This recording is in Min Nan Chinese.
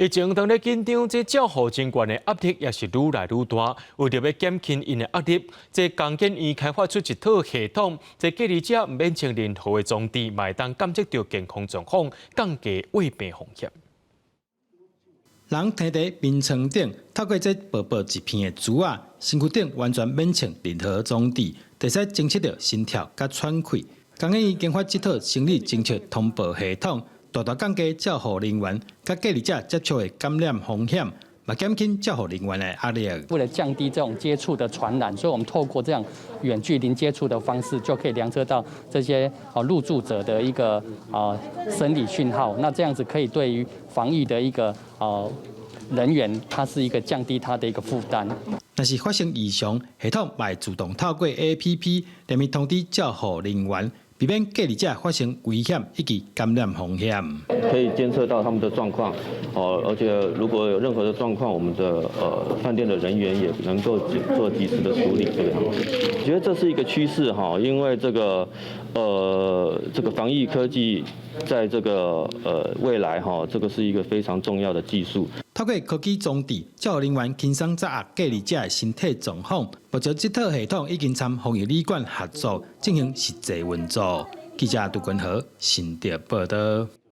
疫情當咧緊張，這照護人員的壓力也是愈來愈大。為著欲減輕𪜶的壓力，這工研院開發出一套系統，這隔離者毋免穿任何的裝置，嘛會當監測著健康狀況，降低患病風險。人佇佇眠床頂，透過這薄薄一片的紙仔，身軀頂完全免穿任何裝置，會使偵測著心跳佮喘氣。工研院研發這套生理偵測通報系統，大大降低照護人員佮隔離者接觸的感染風險，嘛減輕照護人員的壓力。為了降低這種接觸的傳染，所以我們透過這樣遠距零接觸的方式，就可以量測到這些入住者的一個生理訊號。那這樣子可以對於防疫的一個人員，它是一個降低他的一個負擔。若是發生異常，系統嘛會自動透過 APP 連面通知照護人員，避免隔離者發生危險以及感染風險。可以監測到他們的狀況，哦，而且如果有任何的狀況，我們的飯店的人員也能夠做及時的處理。這個樣子，我覺得這是一個趨勢哈，因為這個防疫科技在這個未來哈，這個是一個非常重要的技術。透過科技裝置，照護人員輕鬆掌握隔離者的身體狀況。目前這套系統已經參防疫旅館合作進行實際運作。記者杜君和新竹報導。